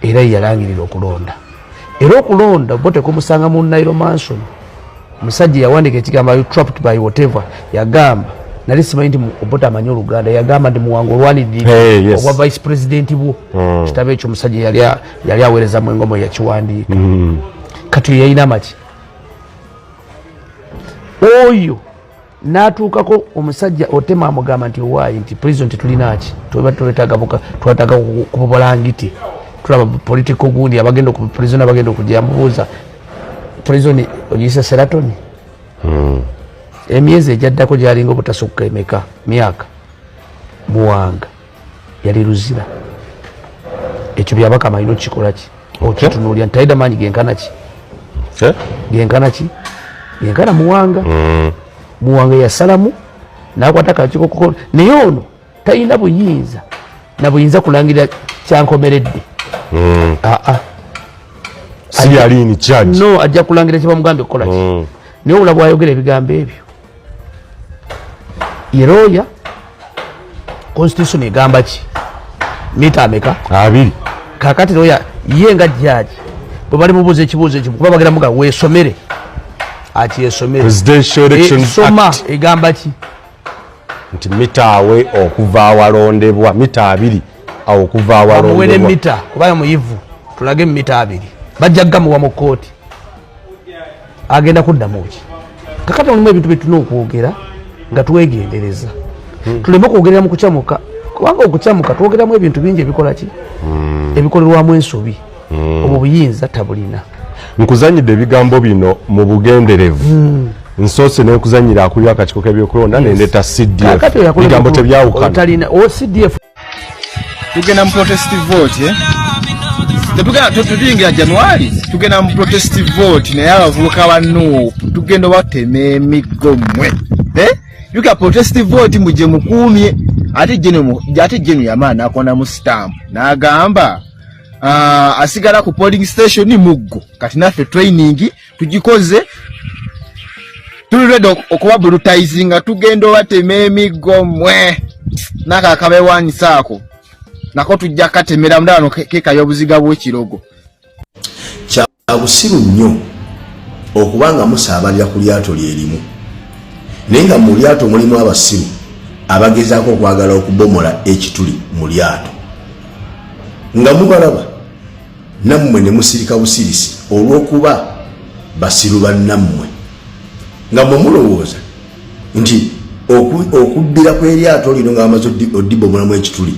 Era ye yalangirira okulonda, era okulonda bo tekumusanga mu Nile Mansion. Omusajja yawandiika ekigambo "You trapped by whatever", yagamba, nali simanyi nti Obote amanyi Oluganda, yagamba nti Muwanga olwanirira Hey, yes. obwa vice president bwo. Kitabo ekyo omusajja yali aweereza mu engomo yakiwandiika. Kati oyo yalina amaki oyo n'atuukako omusajja Otema amugamba nti owaayi nti prison tetulinaki, tuba twetaaga kubulangiti, tulaba political gundi abagenda ku prison abagenda okujja. Mubuuza prison ogiyise Sheraton. Emyezi egyaddako gyalinga obutasukka emeka myaka. Muwanga yali Luzira. Ekyo Byabakama alina okukikola ki, okitunuulira nti talina maanyi genkana ki, genkana ki, genkana Muwanga. Muwanga yasalamu nakwata akakiiko kuko, naye ono talina buyinza na buyinza kulangirira kyankomeredde. Aa. Si yali in charge. No, ajja kulangira kyebamugambye okukola ki. Naye obula bwayogera ebigambo ebyo yeroya constitution egamba ki, mita ameka? 20. Kakati loya ye nga jaji bwe bali mubuuza ekibuuzo ekyo, kuba bagenda muga weesomere, akyesomere. Presidential Elections Soma. Act. Egamba ki? Nti mita awe okuva awalondebwa, mita 20 awo okuva bamuwe awalondebwa. Nemita kubanga muyivu, tulage emita 20 bajja gamuwa mu kooti, agenda kuddamu ki? Kakati mulimu ebintu byetulina okwogera nga twegendereza, tuleme okwogerera mu kukyamuka, kubanga okukyamuka twogeramu ebintu bingi ebikola ki, ebikolerwamu ensobi. Obwo buyinza tabulina. Nkuzanyidde ebigambo bino mu bugenderevu. Nsoose nenkuzanyira akulira akakiiko k'ebyokulonda, nendeta CDF. Kakati oyo Bigambo tebyawukana. Talina o CDF. Tugenda mu protest vote, eh? Tetugenda, tetuyingira January, tugenda mu protest vote, naye abavubuka ba NUP tugenda obatema emiggo mmwe, eh? Yuka protest vote muje mukuumye. Ate jeno, ate jeno yamala nakonamu stamp n'agamba asigala ku polling station muggo. Kati naffe training tugikoze, tuli ready okuba brutalizinga, tugenda obatema emiggo mmwe. Nako akabewanyisa ako nako tujja katemera mundabano kekayo obuziga bw'ekirogo. Kya busiru nnyo. Okuba nga musaabalira ku lyato lye limu naye nga mu lyato mulimu abasiru abagezaako okwagala okubomola ekituli mu lyato nga mubalaba nammwe ne musirika busirisi olw'okuba basiru bannammwe nga mwe mulowooza nti okubbira kw'eryato lino nga bamaze odibomolamu ekituli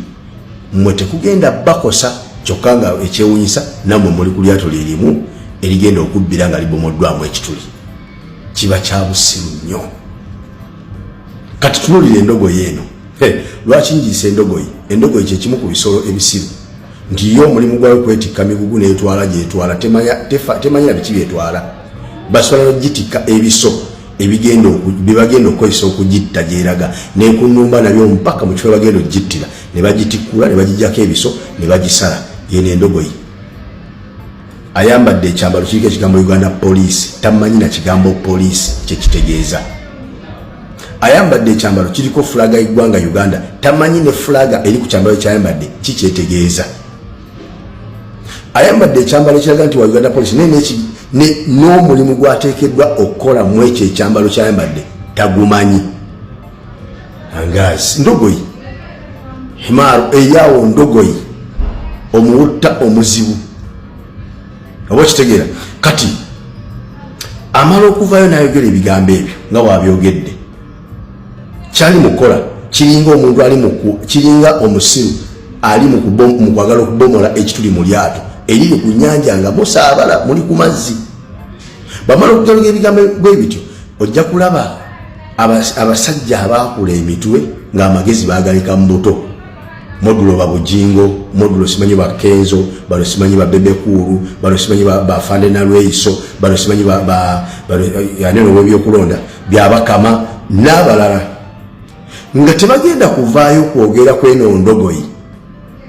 mmwe tekugenda bakosa kyokka nga ekyewunyisa nammwe muli ku lyato lye limu erigenda okubbira nga libomoddwamu ekituli. Kiba kya busiru nnyo. Kati tunulira endogoyi eno. Lwaki ngiisa endogoyi? Endogoyi kyekimu ku bisolo ebisiru nti yo omulimu gwayo kwetikka migugu n'etwala gyetwala, temanya biki byetwala. Basobola nogitikka ebiso ebigenda byebagenda okukozesa okugitta gyeraga nekunumba nabyo mpaka mu kifo bagenda okugittira ne bagitikkula ne bagijjako ebiso ne bagisala. Yeno endogoyi ayambadde ekyambalo kiriko ekigambo Uganda Police, tamanyi na kigambo police kyekitegeeza. Ayambadde ekyambalo kiriko fulaga y'eggwanga Uganda, tamanyi ne fulaga eri ku kyambalo kyayambadde kikyetegeeza. Ayambadde ekyambalo ekiraga nti wa Uganda Police naye n'omulimu gwateekeddwa okukola mu ekyo ekyambalo kyayambadde tagumanyi. Angazi ndogoyi himaru eyawo ndogoyi omuwutta omuzibu oba okitegeera. Kati amala okuvayo n'ayogera ebigambo ebyo nga bw'abyogedde, kyali mukola kiringa omuntu ali kiringa omusiru ali mu kwagala okubomola ekituli mu lyato eriri ku nnyanja nga musaabala muli ku mazzi. Bamala okugaloga ebigambo bwe bityo, ojja kulaba abasajja abaakula emitwe ng'amagezi baagaleka mu buto, modulo babujingo, modulo simanyi ba Kenzo, bano simanyi ba Bebekuulu, bano simanyi ba Fande Nalweyiso, bano simanyi anene ow'ebyokulonda byabakama n'abalala, nga tebagenda kuvaayo kwogera kweno ndogoyi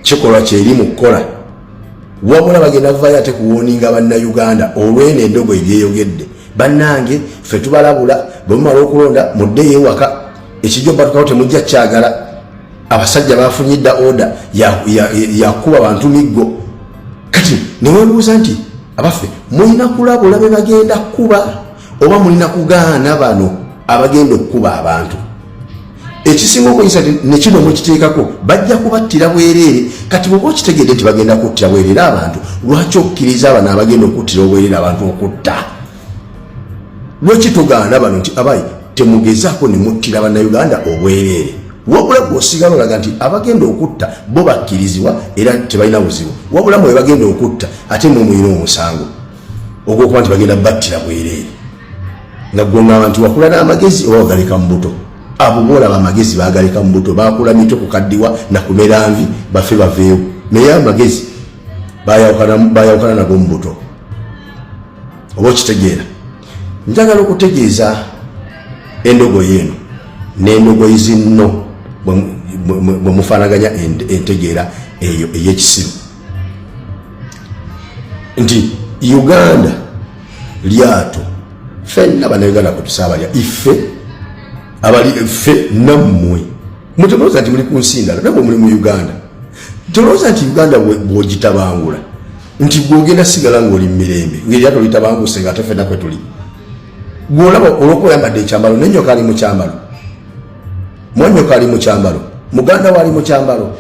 kikolwa kyeri mu kukola, wabula bagenda kuvaayo ate kuwooninga bannayuganda olw'eno endogoyi byeyogedde. Bannange, ffe tubalabula, bwe mumala okulonda muddeyo ewaka, ekijjo batukawo temujja kyagala. Abasajja bafunye dda oda yakuba bantu miggo. Kati newebuuza nti abaffe mulina kulabula be bagenda kukuba oba mulina kugaana bano abagenda okukuba abantu? Ekisinga okuyisa nekino mukiteekako, bajja kubattira bwereere. Kati bwoba okitegedde nti bagenda kuttira bwereere abantu, lwaki okkiriza bano abagenda okuttira obwereere abantu okutta? Lwaki togaana bano nti abayi temugezaako ne muttira bannayuganda obwereere? Wabula gweosigala olaga nti abagenda okutta bo bakkirizibwa era tebalina buzibu, wabula mwe bagenda okutta ate mwe mulina omusango ogwokuba nti bagenda battira bwereere. Nga gwongamba nti wakula n'amagezi oba wagaleka mu buto? Abo boolaba amagezi bagaleka mu buto, bakula mito kukaddiwa nakumera nvi bafe baveewo, naye amagezi bayawukana nago mu buto. Oba okitegeera? Njagala okutegeeza endogoyi eno n'endogoyi zinno bwe mufaanaganya entegeera eyo ey'ekisiru nti Uganda lyato ffenna bannayuganda kwe tusaabalya, iffe abali ffe nammwe. Mutemulowooza nti muli ku nsi ndala, nabwe muli mu Uganda. Tolowooza nti Uganda bw'ogitabangula nti gwogenda sigala ng'oli mu mirembe, ng'eryato litabanguse nga ate ffenna kwe tuli. Gw'olaba olw'okuba oyambadde ekyambalo, n'ennyoka ali mu kyambalo, mwannyoko ali mu kyambalo, muganda wo ali mu kyambalo,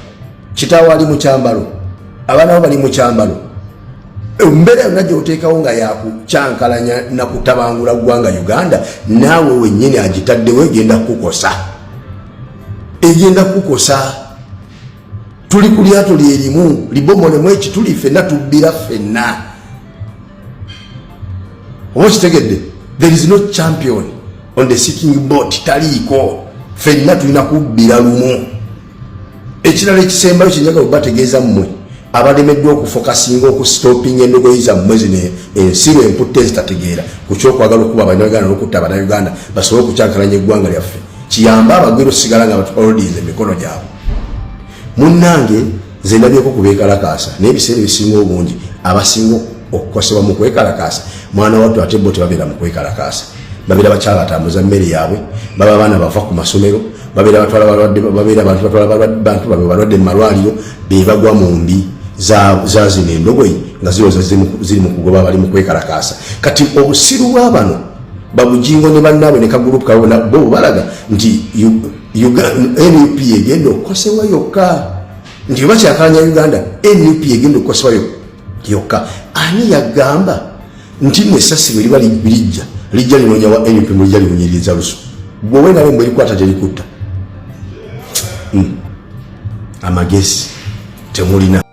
kitaawo ali mu kyambalo, abaana bo bali mu kyambalo. Embeera yonna gy'oteekawo nga yakukyankalanya nakutabangula ggwanga Uganda, naawe wennyini agitaddewo egenda kukukosa, egenda kukukosa. Tuli ku lyato lyerimu, libomolemu ekituli, ffenna tubbira ffenna. Oba okitegedde? There is no champion on the sinking boat, taliiko. Ffenna tulina kubbira lumu. Ekirala ekisembayo kyenjagala obategeeza mmwe abalemeddwa okufokasinga okusitopinga endogoyi zammwe zino ensiru emputta ezitategeera ku kyokwagala okuba abanyaganda n'okutta abanauganda basobole okukyankalanya eggwanga lyaffe, kiyambe abagwira osigala nga batuoldiza emikono gyabwe. Munnange, nze ndabyeko ku beekalakaasa, naye ebiseera ebisinga obungi abasinga okukosebwa mu kwekalakaasa mwana wattu ate bo tebabeera mu kwekalakaasa, babeera bakyala batambuza mmere yaabwe, baba baana bava ku masomero, babeera batwala balwadde, babeera bantu batwala bantu babe balwadde mu malwaliro, be bagwa mu mbi za zino endogoyi. nga zirowooza ziri mu kugoba abali mu kwekalakaasa. Kati obusiru bwa bano babujingo ne bannaabwe ne kagurupu kabwe bo balaga nti nup egenda okukosebwa yokka, nti bwe bakyakalanya Uganda, NUP egenda okukosebwa yokka. Ani yagamba nti nno essasi bwe liba lijja, lijja linoonya wa NUP, mulijja liwunyiriza lusu? Gwe owenale mbwe likwata terikutta. Amagezi temulina.